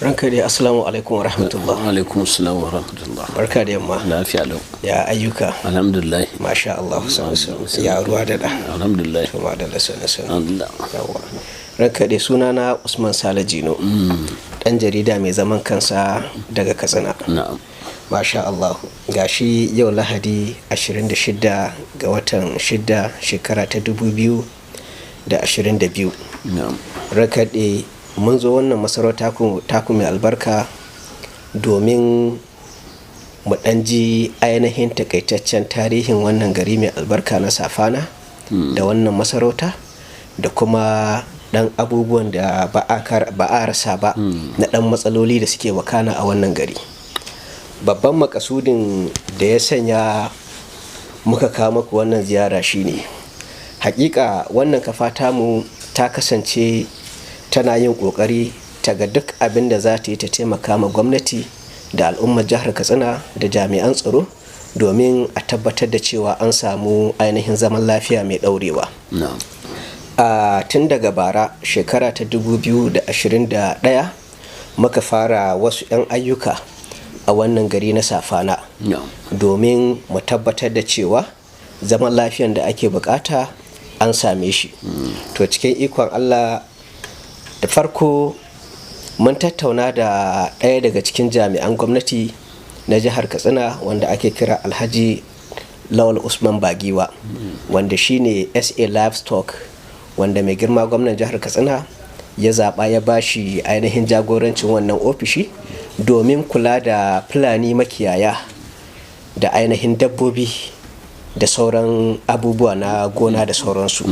Ranka dai, assalamu alaikum wa rahmatullah. Alaikum assalam wa rahmatullah. Barka da yamma. Lafiya lau. Ya ayyuka? Alhamdulillah. Masha Allah, ya ruwa da da? Alhamdulillah. To madalla, sanu sanu. Alhamdulillah. Yawa. Ranka dai, suna na Usman Sale Jino, dan jarida mai zaman kansa daga Katsina. Na'am. Masha Allah, gashi yau Lahadi 26 ga watan 6, shekara ta 2022. Na'am. Ranka dai, mun zo wannan masarauta taku mai albarka domin mu ɗan ji ainihin takaitaccen tarihin wannan gari mai albarka na Safana da wannan masarauta, da kuma ɗan abubuwan da ba a rasa ba na ɗan matsaloli da suke wakana a wannan gari. Babban makasudin da ya sanya muka kawo muku wannan ziyara shine, hakika wannan kafa tamu ta kasance tana yin kokari ta ga duk abin da za ta yi ta taimaka ma gwamnati da al'ummar jihar Katsina da jami'an tsaro domin a tabbatar da cewa an samu ainihin zaman lafiya mai ɗaurewa. Na'am. A tun daga bara, shekara ta 2021, muka fara wasu 'yan ayyuka a wannan gari na Safana Na'am. domin mu tabbatar da cewa zaman lafiyan da ake bukata an same shi. To, cikin ikon Allah, da farko mun tattauna da ɗaya daga cikin jami'an gwamnati na jihar Katsina wanda ake kira Alhaji Lawal Usman Bagiwa, wanda shine SA Livestock, wanda mai girma gwamnan jihar Katsina ya zaɓa ya bashi ainihin jagorancin wannan ofishi domin kula da Fulani makiyaya da ainihin dabbobi da sauran abubuwa na gona da sauransu.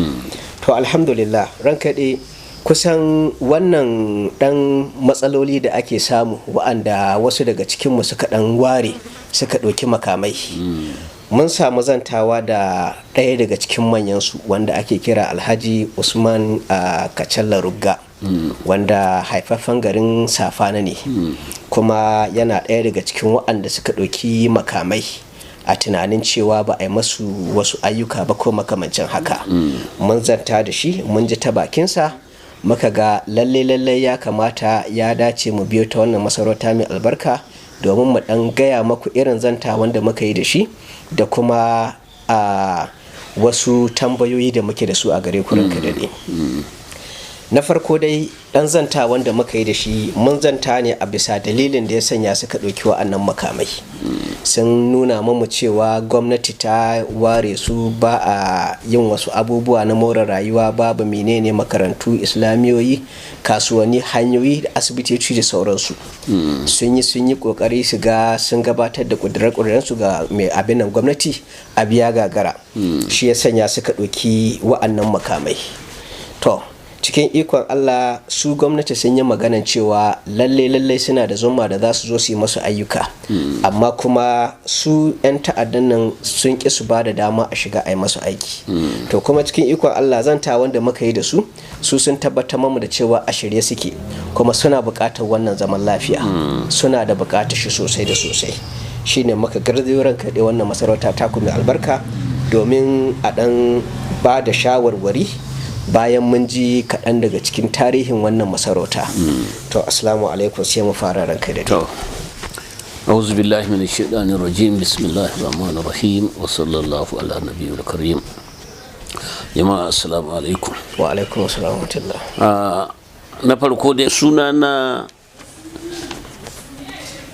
To, alhamdulillah, ranka dai, kusan wannan dan matsaloli da ake samu, wa'anda wasu daga cikinmu suka dan ware suka ɗauki makamai, mun samu zantawa da ɗaya daga cikin manyansu wanda ake kira Alhaji Usman Kacalla Rugga, wanda haifaffen garin Safana ne, kuma yana ɗaya daga cikin waɗanda suka ɗauki makamai a tunanin cewa ba a yi masu wasu ayyuka ba ko makamancin haka. Mun zanta da shi, mun ji ta bakinsa, muka ga lalle lalle ya kamata, ya dace mu biyo ta wannan masarauta mai albarka domin mu dan gaya maku irin zanta wanda muka yi da shi da kuma a wasu tambayoyi da muke da su a gare ku, ranka dade. Na farko dai, dan zanta wanda muka yi da shi, mun zanta ne a bisa dalilin da ya sanya suka ɗauki wa'annan makamai. Sun nuna mamu cewa gwamnati ta ware su, ba a yin wasu abubuwa na more rayuwa, babu menene, makarantu, islamiyoyi, kasuwanni, hanyoyi da asibitoci da sauransu. Sun yi kokari su ga sun gabatar da kudurar su ga mai abin nan, gwamnati, a biya gagara. Shi ya sanya suka ɗauki wa'annan makamai. To, cikin ikon Allah, su gwamnati sun yi maganan cewa lalle lalle suna da zuma da za su zo su yi masu ayyuka, amma kuma su 'yan ta'addan nan sun ƙi su ba da dama a shiga a yi masu aiki. To, kuma cikin ikon Allah, zanta wanda muka yi da su, su sun tabbatar mamu da cewa a shirye suke, kuma suna buƙatar wannan zaman lafiya, suna da buƙatar shi sosai da sosai. Shine muka garzayo, ranka dai, wannan masarauta taku mai albarka domin a ɗan ba da shawarwari bayan mun ji kaɗan daga cikin tarihin wannan masarauta. To, assalamu alaikum, sai mu fara, ranka da. To, أعوذ بالله من الشيطان الرجيم، بسم الله الرحمن الرحيم، وصلى الله على النبي الكريم. جماعة، السلام عليكم. Wa alaikum assalam wa rahmatullah. Na farko dai, suna na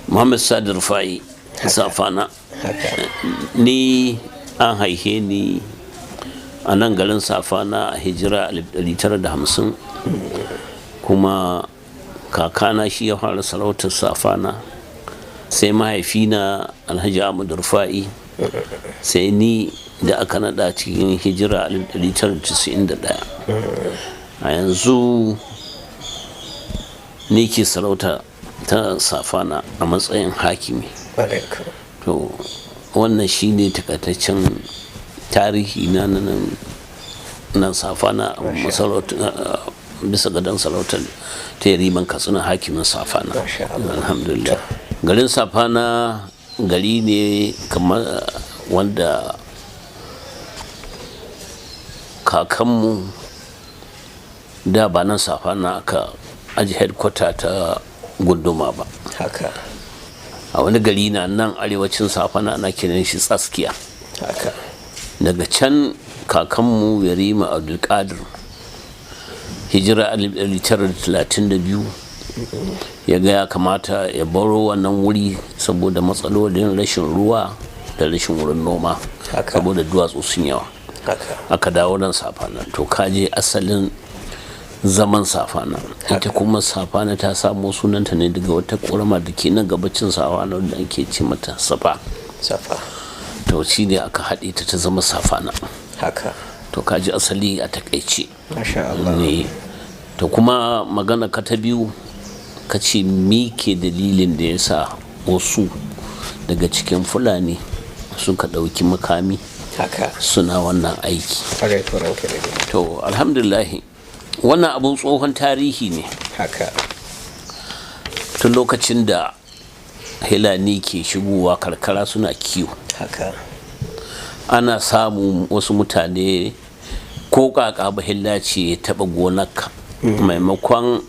Muhammad Sadi Rufa'i Safana. Ni an haife ni a nan garin Safana a hijira 1950, kuma kakana shi ya fara sarautar Safana, sai mahaifina Alhaji Ahmad Rufa'i, sai ni da aka nada cikin hijira 1991. A yanzu ni ke sarauta ta Safana a matsayin hakimi. To, wannan shine takaitaccen tarihi na nan nan Safana, masarauta bisa gadon sarautar ta Yariman Katsina, hakimin Safana. Alhamdulillah, garin Safana gari ne kamar wanda Kakanmu da ba nan Safana aka aji headquarter ta gunduma ba. Haka. A wani gari na nan arewacin Safana ana kiran shi Tsaskiya. Haka. Daga can kakanmu Yarima Abdulkadir, hijira 1932, ya ga ya kamata ya baro wannan wuri saboda matsalolin rashin ruwa da rashin wurin noma, saboda duwatsu sun yawa. Aka dawo nan Safana. To, kaje asalin zaman Safana. Ita kuma Safana ta samo sunanta ne daga wata ƙorama da ke nan gabacin Safana wanda ake ce mata Safa. Safa. To, shi ne aka haɗe ta ta zama Safana. Haka. To, kaji asali a takaice. Masha Allah. Ne. To, kuma magana ka ta biyu, ka ce mi ke dalilin da ya sa wasu daga cikin Fulani suka ɗauki makami Haka. suna wannan aiki? Kwarai ko, ranka daɗe. To, alhamdulillahi, wannan abun tsohon tarihi ne. Haka. Tun lokacin da Hilani ke shigowa karkara suna kiwo, Haka. ana samun wasu mutane, ko kaka bahilla ce ya taɓa gonarka, maimakon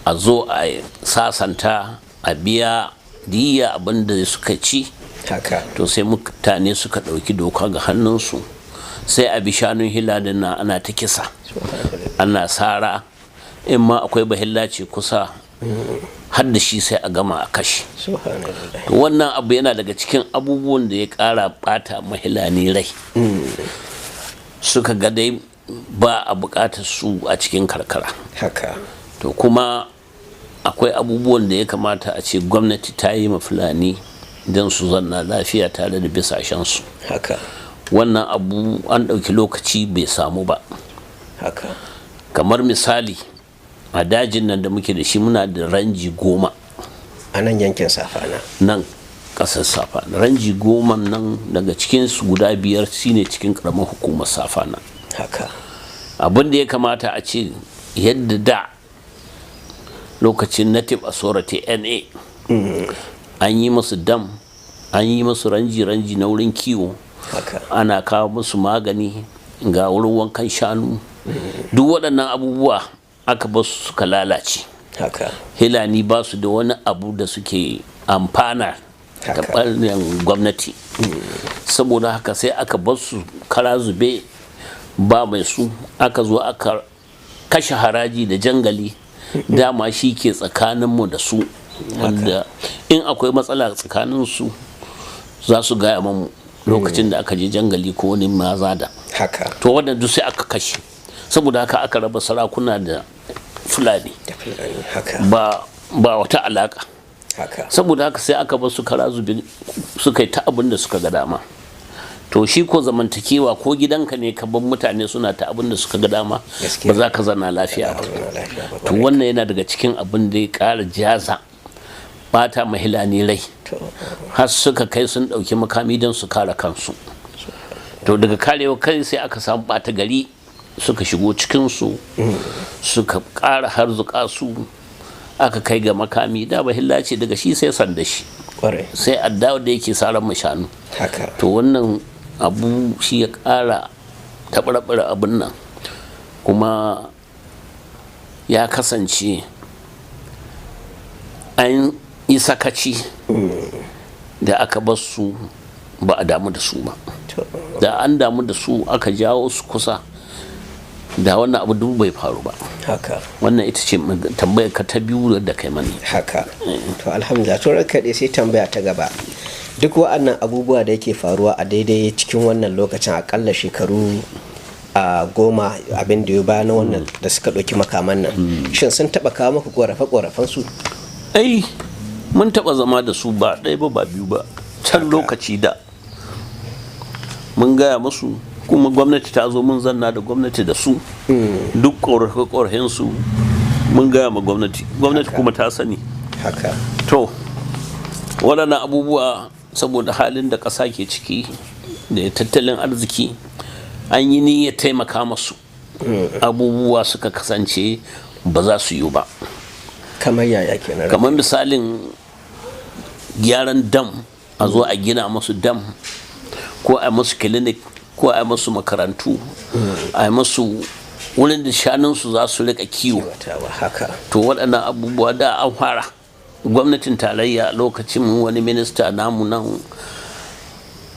a zo a sasanta a biya diya abinda suka ci, Haka. to sai mutane suka ɗauki doka ga hannunsu, sai a bi shanun hilalin na ana ta kisa, ana sara. In ma akwai bahilla ce kusa, har da shi sai a gama a kashe. Subhanallah. To, wannan abu yana daga cikin abubuwan da ya ƙara ɓata mahilani rai, suka ga dai ba a buƙatar su a cikin karkara. Haka. To, kuma akwai abubuwan da ya kamata a ce gwamnati ta yi ma Fulani don su zanna lafiya tare da bisashensu. Haka. Wannan abu an ɗauki lokaci bai samu ba. Haka. Kamar misali, a dajin nan da muke da shi, muna da ranji 10. A nan yankin Safana. Nan ƙasar Safana, ranji 10 nan, daga cikinsu guda 5 shine cikin ƙaramar hukumar Safana. Haka. Abin da ya kamata a ce, yadda da lokacin Native Authority, NA, an yi musu dam, an yi musu ranji-ranji na wurin kiwo, Haka. ana kawo musu magani, ga wurin wankan shanu, duk waɗannan abubuwa aka basu suka lalace. Haka. Hilani ba su da wani abu da suke amfana ta ɓangaren gwamnati. Saboda haka sai aka bar su kara zube, ba mai su. Aka zo aka kashe haraji da jangali, dama shi ke tsakaninmu da su, wanda in akwai matsala tsakanin su za su gaya mamu lokacin da aka je jangali ko wani mazada. Haka. To, wannan duk sai aka kashe. Saboda haka aka raba sarakuna da Fulani. Da Fulani, haka. Ba wata alaka. Haka. Saboda haka sai aka bar su kara zube, suka yi ta abin da suka ga dama. To, shi ko zamantakewa, ko gidanka ne ka bar mutane suna ta abin da suka ga dama, Gaskiya. ba za ka zana lafiya ba. Zauna lafiya ba. To, wannan yana daga cikin abin da ya ƙara jaza bata mahilani rai, To. har suka kai sun ɗauki makami don su kare kansu. To, daga karewa kai sai aka samu ɓata gari suka shigo cikinsu, suka ƙara harzuka su, aka kai ga makami. Da bahilla ce daga shi sai sanda shi, Kwarai. sai addawa da yake saran mashanu. Haka. To, wannan abu shi ya ƙara taɓarɓara abin nan. Kuma ya kasance an yi sakaci da aka bar su, ba a damu da su ba. To. Da an damu da su, aka jawo su kusa, da wannan abu duk bai faru ba. Haka. Wannan ita ce tambayar ka ta biyu da kai mani. Haka. To, alhamdulillah. To, ranka dai, sai tambaya ta gaba. Duk wa'annan abubuwa da yake faruwa a daidai cikin wannan lokacin, akalla shekaru a 10 abin da ya baya na wannan da suka ɗauki makaman nan, shin sun taɓa kawo maka ƙorafe-ƙorafen su? Ai mun taba zama da su, ba ɗaya ba ba biyu ba, can lokaci da mun gaya musu, kuma gwamnati ta zo, mun zanna da gwamnati da su, duk ƙorafe su mun gaya ma gwamnati, gwamnati kuma ta sani. Haka. To, waɗannan abubuwa, saboda halin da ƙasa ke ciki da tattalin arziki, an yi niyyar taimaka masu, abubuwa suka kasance ba za su yi ba. Kamar yaya kenan? Kamar misalin gyaran dam, a zo a gina musu dam, ko a musu clinic, ko a musu makarantu. A yi masu wurin da shanunsu za su rika kiwo. Kiwatawa, haka. To waɗannan abubuwa da an fara, gwamnatin tarayya lokacin wani minista namu nan,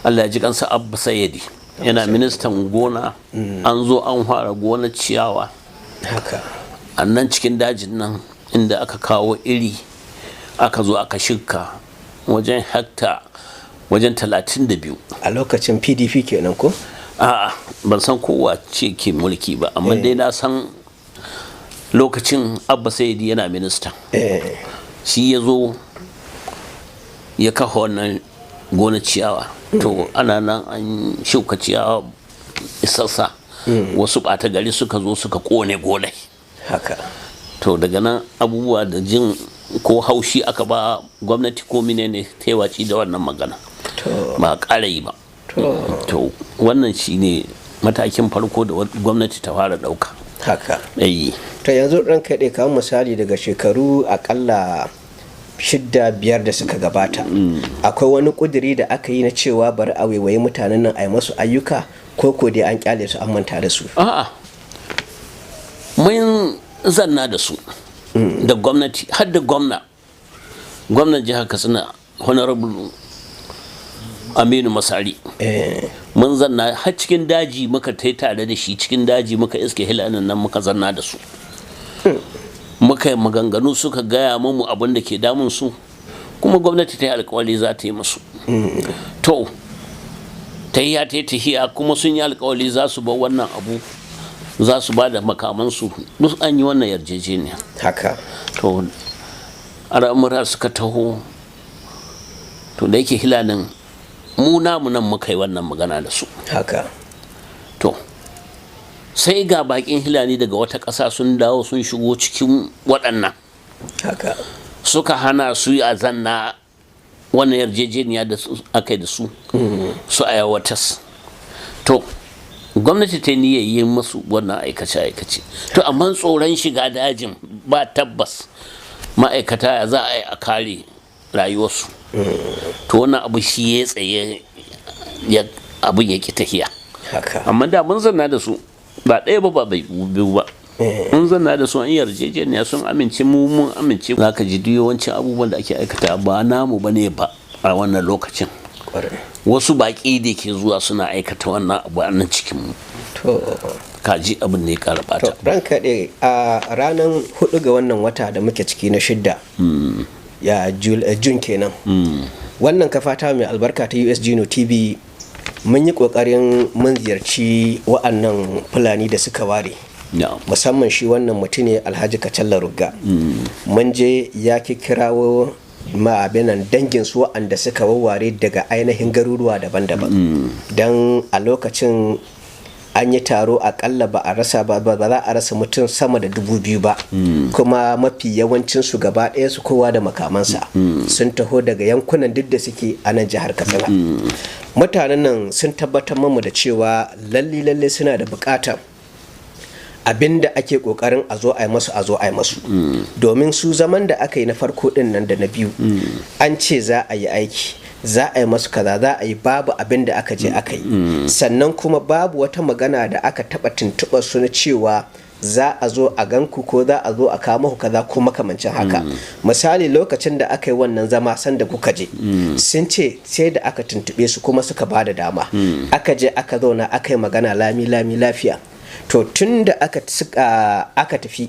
Allah ya ji kansa, Abba Sayyadi, yana ministan gona, an zo an fara gona ciyawa Haka. A nan cikin dajin nan inda aka kawo iri, aka zo aka shirka wajen hekta wajen 32. A lokacin PDP kenan ko? A'a, ban san kowa ce ke mulki ba, amma dai na san lokacin Abba Sayyidi yana minista. Shi ya zo ya kafa wannan gona ciyawa. To ana nan an shuka ciyawa isassa, wasu ɓata gari suka zo suka kone gonai. Haka. To daga nan abubuwa da jin ko haushi aka ba gwamnati ko menene, ta yi watsi da wannan magana, ba a ƙara yi ba. To wannan shine matakin farko da gwamnati ta fara ɗauka. Haka. Eh. To yanzu ranka ɗaya, kamar misali daga shekaru akalla 6, 5 da suka gabata, akwai wani ƙuduri da aka yi na cewa bari a waiwayi mutanen nan a yi masu ayyuka, ko ko dai an kyale su an manta da su? A'a, mun zanna da su, da gwamnati, har da gwamna, gwamnan jihar Katsina, Honorable Aminu Masari. Mun zanna har cikin daji, muka tai tare da shi cikin daji, muka iske hilanin nan, muka zanna da su, muka yi maganganu, suka gaya mamu abin da ke damun su, kuma gwamnati ta yi alkawari za ta yi musu. To tahiya ta yi tahiya, kuma sun yi alkawari za su bar wannan abu, za su ba da makamansu, duk an yi wannan yarjejeniya. Haka. To al'amura suka taho. To da yake hilanin mu namu nan muka yi wannan magana da su. Haka. To sai ga bakin hilani daga wata ƙasa sun dawo sun shigo cikin waɗannan, Haka. suka hana su yi a zanna wannan yarjejeniya da aka yi da su su aiwatas. To gwamnati ta niyyar yi musu wannan aikace-aikace, to amma tsoron shiga dajin, ba tabbas ma'aikata ya za a yi a kare rayuwarsu. To wannan abu shi ya tsaye ya abin ya ki tahiya. Haka. Amma da mun zanna da su, ba ɗaya ba, ba biyu ba, mun zanna da su, an yarjejeniya, sun amince, mu mun amince. Za ka ji duk yawancin abubuwan da ake aikata ba namu ba ne ba a wannan lokacin. Kwarai. Wasu baƙi da ke zuwa suna aikata wannan abu a nan cikin mu. To Ka ji abin ne ya ƙara to ɓata. ranka ɗaya, a ranar 4 ga wannan wata da muke ciki na 6, ya June kenan, wannan kafa ta mai albarka ta US Gino TV mun yi kokarin mun ziyarci wa'annan Fulani da suka ware, musamman shi wannan mutum ne, Alhaji Kacalla Rugga. Mun je ya kirawo ma abinan dangin su wa'anda suka wawware daga ainihin garuruwa daban-daban, don a lokacin an yi taro akalla ba a rasa ba, ba za a rasa mutum sama da 2000 ba, kuma mafi yawancin su gaba ɗaya su kowa da makamansa, sun taho daga yankunan duk da suke a nan jihar Katsina. Mutanen nan sun tabbatar mamu da cewa lalle lalle suna da bukatar abin da ake kokarin a zo a yi masu, a zo a yi masu, domin su zaman da aka yi na farko din nan da na biyu, an ce za a yi aiki, za a yi masu kaza, za a yi, babu abin da aka je aka yi. Sannan kuma babu wata magana da aka taba tuntuɓar su na cewa za a zo a ganku ko za a zo a kawo muku kaza ko makamancin haka. Misali, lokacin da aka yi wannan zama, sanda kuka je, sun ce sai da aka tuntuɓe su kuma suka ba da dama, aka je aka zauna aka yi magana lami lami lafiya. To tun da aka tafi,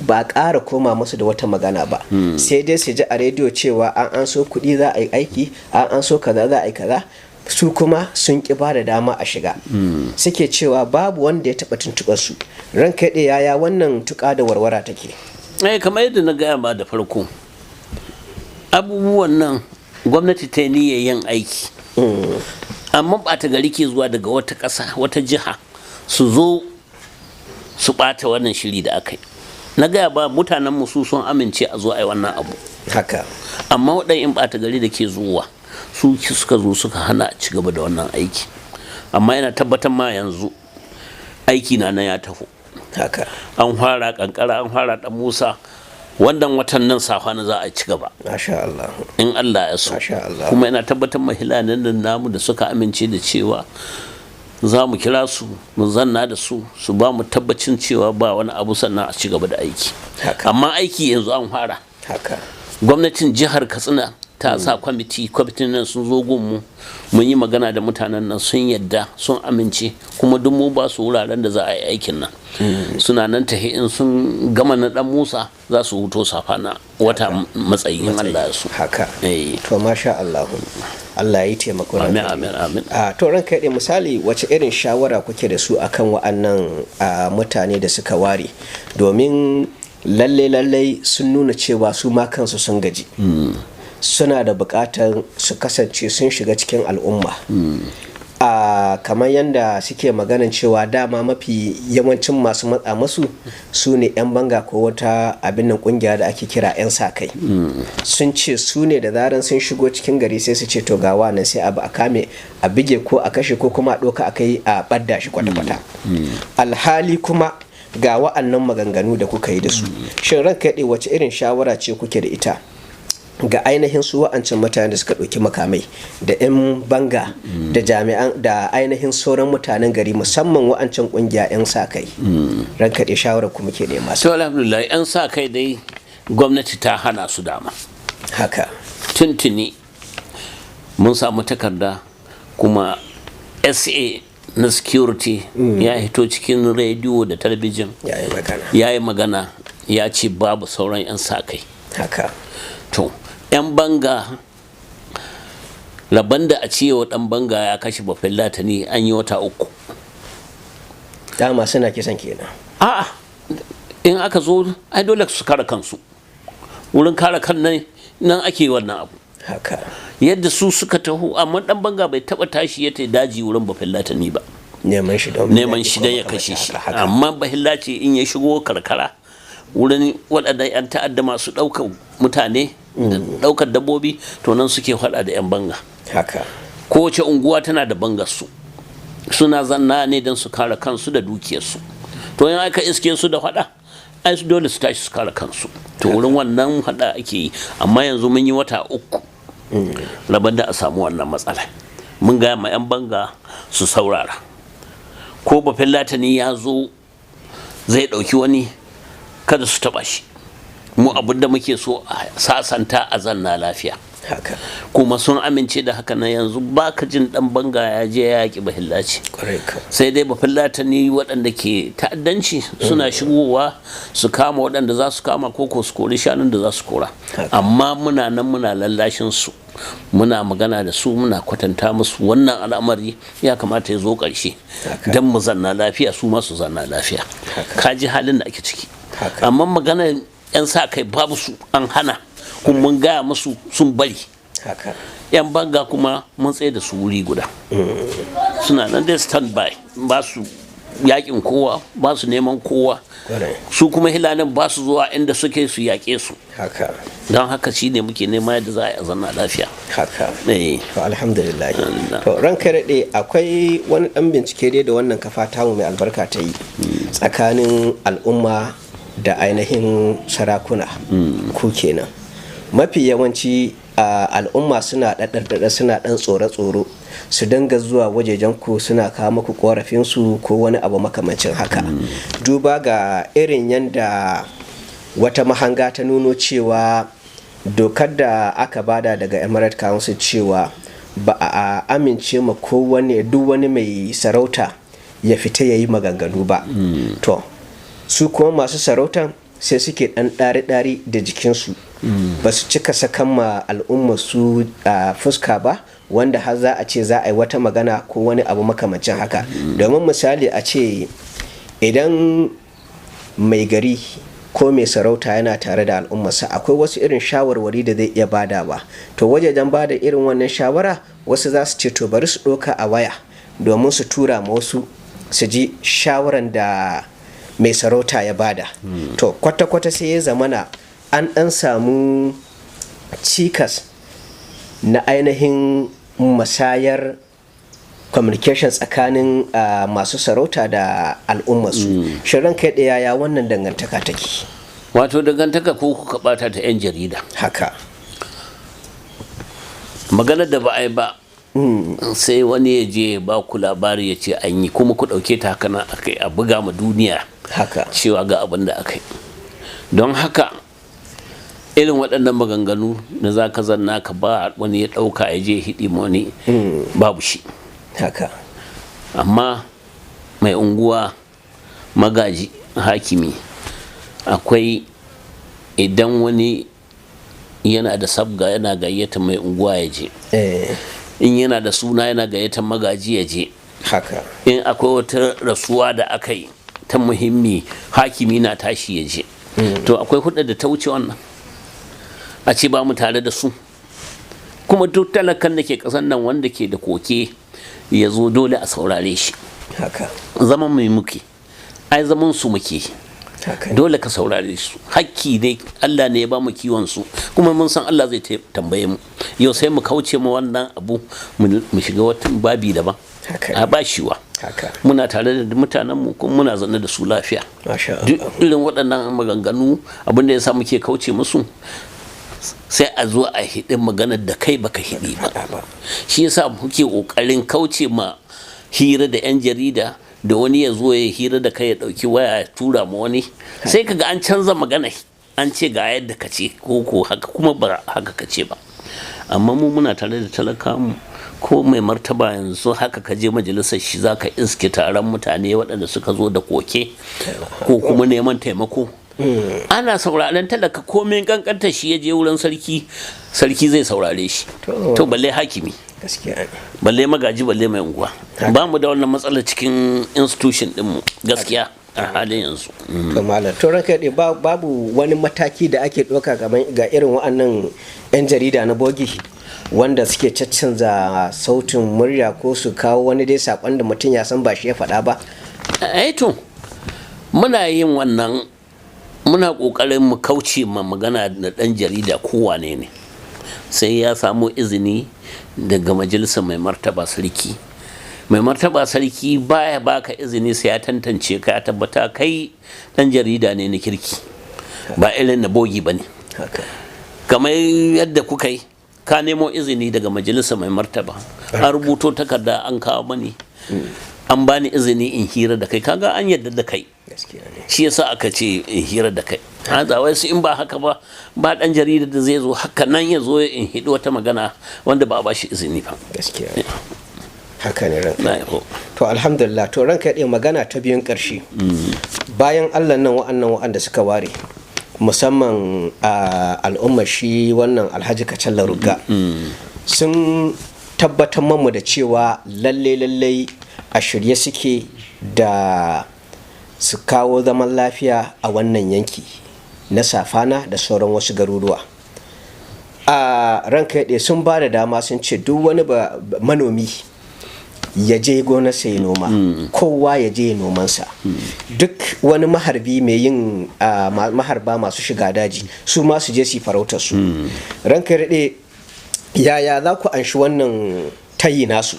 ba a ƙara koma musu da wata magana ba, sai dai su ji a rediyo cewa an so kuɗi za a yi aiki, an so kaza za a yi kaza. Su kuma sun ƙi ba da dama a shiga. Suke cewa babu wanda ya taɓa tuntuɓar su. Ranka ɗaya, yaya wannan tuƙa da warwara take? Eh, kamar yadda na gaya ma da farko, abubuwan nan gwamnati ta yi niyyar yin aiki, amma ɓata gari ke zuwa daga wata ƙasa, wata jiha, su zo su ɓata wannan shiri da aka yi. Na gaya ba mutanen mu, su sun amince a zo a yi wannan abu. Haka. Amma waɗannan ɓata gari da ke zuwa, su suka zo suka hana a ci gaba da wannan aiki. Amma yana tabbatar ma yanzu aiki na nan ya taho. Haka. An fara Kankara, an fara Dan Musa, wannan watan nan Safana za a ci gaba. Masha Allah. In Allah ya so. Masha Allah. Kuma yana tabbatar ma hilanin nan namu da suka amince da cewa Za mu kira su, mu zanna da su, su ba mu tabbacin cewa ba wani abu, sannan a ci gaba da aiki. Amma aiki yanzu an fara. Gwamnatin jihar Katsina ta sa kwamiti, kwamitin nan sun zo gunmu, mun yi magana da mutanen nan, sun yadda, sun amince, kuma duk mu ba su wuraren da za a yi aikin nan. Suna nan tahi, in sun gama na Dan Musa za su huto Safana wata matsayi in Allah ya so. Haka. To masha Allah, Allah ya taimako. Amin, amin, amin. A to ranka yadda, misali wace irin shawara kuke da su akan wa'annan mutane da suka ware? Domin lalle lalle sun nuna cewa su ma kansu sun gaji, suna da bukatar su kasance sun shiga cikin al'umma. A kamar yadda suke maganan cewa dama mafi yawancin masu matsa masu su ne 'yan banga ko wata abin nan kungiya da ake kira 'yan sa kai. Sun ce su ne da zaran sun shigo cikin gari sai su ce to ga wannan, sai abu a kame a bige ko a kashe ko kuma a ɗauka a kai a ɓadda shi kwata-kwata. Alhali kuma ga wa'annan maganganu da kuka yi da su. Shin ranka yaɗe, wace irin shawara ce kuke da ita ga ainihin su wa'ancan mutane da suka ɗauki makamai da 'yan banga da jami'an da ainihin sauran mutanen gari, musamman wa'ancan ƙungiya 'yan sa kai? Ranka ɗe, shawarar kuma ke nema su. To alhamdulillah, 'yan sa kai dai gwamnati ta hana su dama. Tuntuni mun samu takarda, kuma SA na security ya hito cikin rediyo da talabijin ya yi magana, ya yi magana, ya ce babu sauran 'yan sa kai. To 'yan banga, rabon da a cewa dan banga ya kashe bafin latani an yi wata 3. Dama suna kisan kenan? A'a, in aka zo ai dole su kare kansu, wurin kare kan nan nan ake wannan abu. Yadda su suka taho, amma dan banga bai taba tashi ya tai daji wurin bafin latani ba neman shi don neman shi don ya kashe shi. Amma bahillaci in ya shigo karkara wurin waɗanda 'yan ta'adda masu ɗaukar mutane da ɗaukar dabbobi, to nan suke faɗa da 'yan banga. Kowace unguwa tana da bangar su, suna zanna ne don su kare kansu da dukiyarsu. To in aka iske su da faɗa, ai su dole su tashi su kare kansu. To wurin wannan faɗa ake yi. Amma yanzu mun yi wata 3 rabon da a samu wannan matsala. Mun gaya ma 'yan banga su saurara, ko bafin latani ya zo zai ɗauki wani, kada su taɓa shi. Mu abin da muke so a sasanta, a zanna lafiya. Kuma sun amince da haka. Na yanzu baka jin dan banga ya je ya yaƙi bahillaci, sai dai bafillatani waɗanda ke ta'addanci suna shigowa su kama waɗanda za su kama ko su kori shanun da za su kora. Amma muna nan muna lallashin su, muna magana da su, muna kwatanta musu wannan al'amari ya kamata ya zo ƙarshe don mu zanna lafiya, su ma su zanna lafiya. Ka ji halin da ake ciki. Amma magana 'yan sa kai babu su, an hana, kuma mun gaya musu sun bari. Yan banga kuma mun tsaye da su wuri guda, suna nan dai stand by, ba su yakin kowa, ba su neman kowa. Su kuma hilanin ba su zuwa inda suke su yaƙe su. Don haka shi ne muke nema yadda za a yi zanna lafiya. To alhamdulillah. To ranka daɗe, akwai wani ɗan bincike dai da wannan kafa tamu mai albarka ta yi tsakanin al'umma da ainihin sarakuna ku kenan. Mafi yawanci al'umma suna ɗaɗɗarɗaɗa, suna ɗan tsoro-tsoro su dinga zuwa wajejen ku suna kawo muku korafinsu ko wani abu makamancin haka, duba ga irin yadda wata mahanga ta nuno cewa dokar da aka bada daga Emirate Council cewa ba a amince ma kowane duk wani mai sarauta ya fita ya yi maganganu ba. To su kuma masu sarautan sai suke ɗan ɗari-ɗari da jikinsu, ba su cika sakan ma al'umma su a fuska ba, wanda har za a ce za a yi wata magana ko wani abu makamancin haka. Domin misali a ce idan mai gari ko mai sarauta yana tare da al'ummarsa, akwai wasu irin shawarwari da zai iya badawa. To wajejen bada irin wannan shawara, wasu za su ce to bari su ɗauka a waya domin su tura ma wasu su ji shawaran da mai sarauta ya bada. To kwata-kwata sai ya zamana an ɗan samu cikas na ainihin masayar communication tsakanin masu sarauta da al'ummarsu. Shirin kai ɗaya, ya wannan dangantaka take? Wato dangantaka ko kuka bata ta 'yan jarida. Maganar da ba a yi ba Sai wani ya je ba ku labari ya ce an yi, kuma ku ɗauke ta haka nan akai a buga ma duniya Haka. cewa ga abin da aka yi. Don haka irin waɗannan maganganu da za ka zanna ka ba wani ya ɗauka ya je hidi ma wani, babu shi. Haka. Amma mai unguwa, magaji, hakimi, akwai idan wani yana da sabga yana gayyata mai unguwa ya je. In yana da suna yana gayyata magaji ya je. Haka. In akwai wata rasuwa da aka yi ta muhimmi, hakimi na tashi ya je. To akwai hudda da ta wuce wannan a ce ba mu tare da su? Kuma duk talakan da ke kasan nan wanda ke da koke ya zo, dole a saurare shi. Haka. Zaman mai muke, ai zaman su muke. Haka. Dole ka saurare su, hakki ne, Allah ne ya ba mu kiwon su, kuma mun san Allah zai tambaye mu. Yau sai mu kauce mu wannan abu mu shiga wata babi daban? Haka. A bashiwa. Haka. Muna tare da mutanen mu kuma muna zaune da su lafiya. Masha Duk Allah. irin waɗannan maganganu, abin da ya sa muke kauce musu, sai a zo a hiɗin maganar da kai baka hiɗi ba. Faɗa ba. Shi yasa muke ƙoƙarin kauce ma hira da 'yan jarida, da wani ya zo ya hira da kai ya ɗauki waya ya tura ma wani, sai kaga an canza magana, an ce ga yadda ka ce ko ko haka, kuma ba haka ka ce ba. Amma mu muna tare da talakawa. Ko mai martaba yanzu haka ka je majalisar shi, za ka iske taron mutane waɗanda suka zo da koke ko kuma neman taimako. Ana sauraren talaka, komai kankanta shi ya je wurin sarki, sarki zai saurare shi. To. To balle hakimi, Gaskiya ne. balle magaji, balle mai unguwa. Ba mu da wannan matsalar cikin institution dinmu gaskiya a halin yanzu. To malam, to ranka daɗe, babu wani mataki da ake ɗauka ga irin wa'annan 'yan jarida na bogi wanda suke caccanza sautin murya ko su kawo wani dai saƙon da mutum ya san ba shi ya faɗa ba? Eh, to muna yin wannan, muna kokarin mu kauce ma magana da dan jarida kowane ne sai ya samu izini daga majalisar mai martaba sarki. Mai martaba sarki baya baka izini sai ya tantance ka, ya tabbata kai dan jarida ne na kirki, ba irin na bogi ba ne. Haka. Kamar yadda kuka yi, ka nemo izini daga majalisa mai martaba, an rubuto takarda an kawo mani, an bani izini in hira da kai. Kaga an yadda da kai. Gaskiya ne. Shi yasa aka ce in hira da kai. An wai su in ba haka ba, ba dan jarida da zai zo haka nan ya zo in hidi wata magana wanda ba a bashi izini ba. Gaskiya ne. Haka ne ranka. Na yabo. To alhamdulillah. To ranka daɗe, magana ta biyun ƙarshe, bayan Allah nan wa'annan wa'anda suka ware musamman a al'ummar shi wannan Alhaji Kacalla Rugga sun tabbatar mamu da cewa lalle lalle a shirye suke da su kawo zaman lafiya a wannan yanki na Safana da sauran wasu garuruwa. A ranka yaɗe, sun ba da dama, sun ce duk wani manomi ya je gonarsa ya noma, kowa ya je nomansa. Duk wani maharbi mai yin maharba masu shiga daji, su ma su je su yi farautar su. Ranka daɗe, yaya za ku anshi wannan tayi nasu?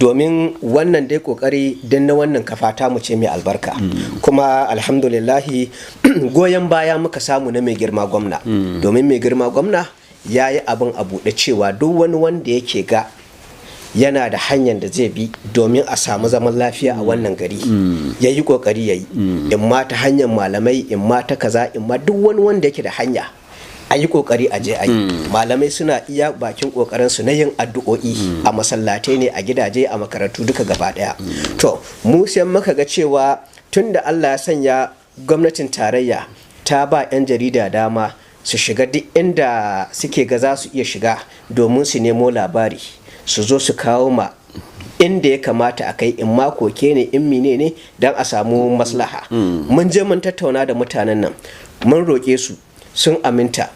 Domin wannan dai kokari don na wannan kafa ta mu ce mai albarka, kuma alhamdulillahi goyon baya muka samu na mai girma gwamna, domin mai girma gwamna ya yi abin a buɗe cewa duk wani wanda yake ga yana da hanyar da zai bi domin a samu zaman lafiya a wannan gari, ya yi kokari ya yi, in ma ta hanyar malamai, in ma ta kaza, in ma duk wani wanda yake da hanya, a yi kokari a je a yi. Malamai suna iya bakin kokarin su na yin addu'o'i a masallatai ne, a gidaje, a makarantu, duka gaba daya. To mu sai muka ga cewa tunda Allah ya sanya gwamnatin tarayya ta ba 'yan jarida dama su shiga duk inda suke ga za su iya shiga domin su nemo labari, su zo su kawo ma inda ya kamata a kai, in ma koke ne, in mine ne, don a samu maslaha. Mun je mun tattauna da mutanen nan, mun roƙe su, sun aminta.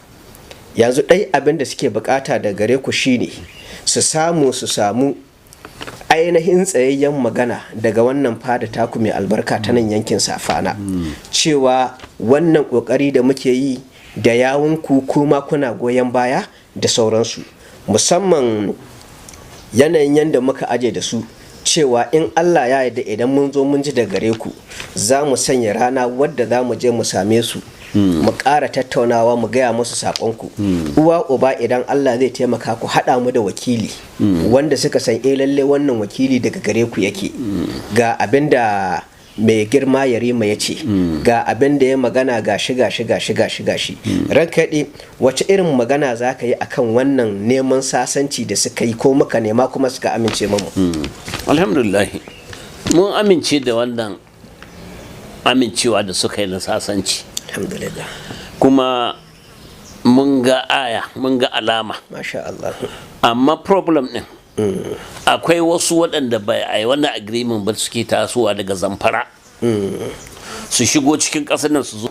Yanzu ɗai abin da suke bukata da gare ku shine su samu ainihin tsayayyen magana daga wannan fada taku mai albarka ta nan yankin Safana, cewa wannan kokari da muke yi da yawunku kuma kuna goyon baya da sauransu, musamman yanayin yadda muka aje da su cewa in Allah ya yarda idan mun zo mun ji da gare ku, za mu sanya rana wadda za mu je mu same su. Mu ƙara tattaunawa, mu gaya musu saƙonku. Uwa uba, idan Allah zai taimaka ku haɗa mu da wakili wanda suka san eh lalle wannan wakili daga gare ku yake. Ga abin da mai girma Yarima ya ce, ga abin da ya magana, ga shi ga shi ga shi ga shi ga shi. Ranka daɗe, wace irin magana za ka yi akan wannan neman sasanci da suka yi ko muka nema kuma suka amince mamu? Alhamdulillah, mun amince da wannan amincewa da suka yi na sasanci. Alhamdulillah. Kuma mun ga aya, mun ga alama. Masha Allah. Amma problem din, akwai wasu waɗanda bai a yi wannan agreement ba suke tasowa daga Zamfara su shigo cikin ƙasar nan, su zo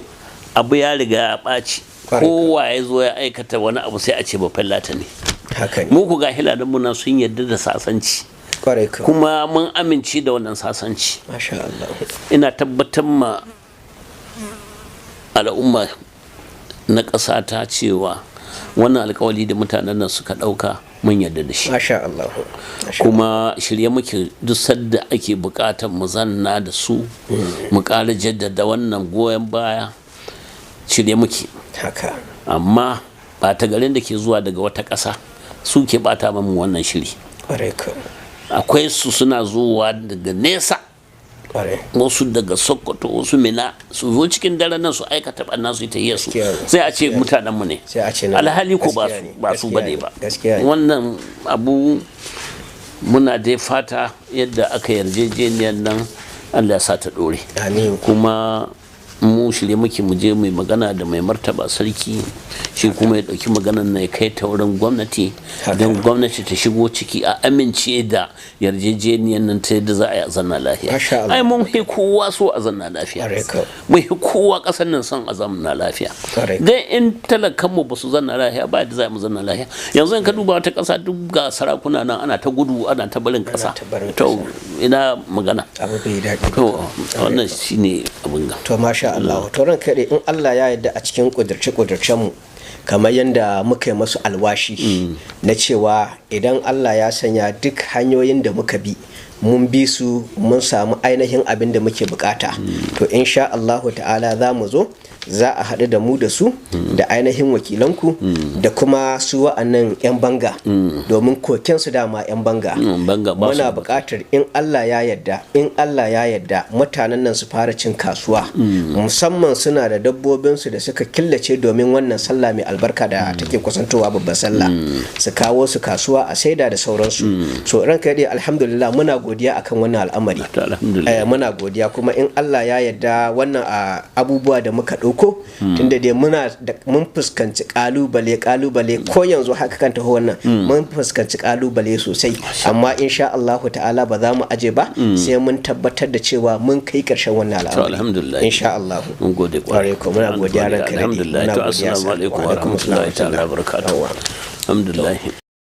abu ya riga ya ɓaci. Kowa ya zo ya aikata wani abu sai a ce ba fallata ne. Haka ne. Mu ku ga hilalan mu nan sun yarda da sasanci. Kwarai ko. Kuma mun amince da wannan sasanci. Masha Allah. Ina tabbatar ma al'umma na ƙasa ta cewa wannan alkawali da mutanen nan suka ɗauka, mun yarda da shi. Masha Allah. Masha. Kuma shirye muke duk sadda ake buƙatar mu zanna da su mu ƙara jaddada wannan goyon baya, shirye muke. Haka. Amma ɓata garin da ke zuwa daga wata ƙasa su ke ɓata mamu wannan shiri. Kwarai ko. Akwai su suna zuwa daga nesa. Kwarai. Wasu daga Sokoto, wasu Mina, su zo cikin daren nan su aikata ɓanna su yi tahiyar su. Gaskiya ne. Sai a ce mutanenmu ne. Sai a ce na Alhali ko ba gaskiya su ne, ba su gaskiya bane ne, ba. gaskiya ne. Wannan abu muna dai fata yadda aka yarjejeniyar nan, Allah ya sa ta dore. Amin. Kuma mu shirye muke mu je mu yi magana da mai martaba sarki, shi kuma ya ɗauki maganar na ya kai ta wurin gwamnati Haka. don gwamnati ta shigo ciki a amince da yarjejeniyar nan ta yadda za a yi a zanna lafiya. Masha Allah. Ai mun fi kowa so a zanna lafiya. Ƙwarai ko. Mun fi kowa ƙasar nan son a zanna lafiya. Ƙwarai ko. Dan in talakan mu ba su zanna lafiya ba, yadda za mu zanna lafiya. Yanzu in ka duba wata ƙasa, duk ga sarakuna nan ana ta gudu, ana ta barin ƙasa. Ta barin. To, ina magana? Abu bai daɗi. To, wannan shine abin ga. To, masha Allah. To, ran kaɗai, in Allah ya yarda a cikin ƙudurce-ƙudurcen mu, kamar yadda muka yi masu alwashi na cewa idan Allah ya sanya duk hanyoyin da muka bi mun bi su, mun samu ainihin abin da muke bukata, to insha Allahu ta'ala za mu zo, za a haɗu da mu da su da ainihin wakilanku da kuma su wa'annan 'yan banga, domin kokensu dama 'yan banga. Banga ba su. Muna buƙatar in Allah ya yarda, in Allah ya yarda, mutanen nan su fara cin kasuwa, musamman suna da dabbobinsu da suka killace domin wannan sallah mai albarka da take kusantowa, babban sallah, su kawo su kasuwa a saida da sauransu. So ranka dai, alhamdulillah, muna godiya akan wannan al'amari. To, alhamdulillah. Muna godiya, kuma in Allah ya yarda wannan abubuwa da muka ɗauko, tunda dai muna mun fuskanci kalubale kalubale, ko yanzu haka kan taho wannan mun fuskanci kalubale sosai, amma insha Allahu ta'ala ba za mu aje ba sai mun tabbatar da cewa mun kai karshen wannan To, al'amari. alhamdulillah. Insha Allah. Mun gode kwarai ko, muna godiya, ranka daɗe. Alhamdulillah. Muna To, godiya, assalamu sir. alaikum Wa wa alaikum assalam rahmatullahi ta'ala wa wa barakatuh. rahmatullah. Alhamdulillah.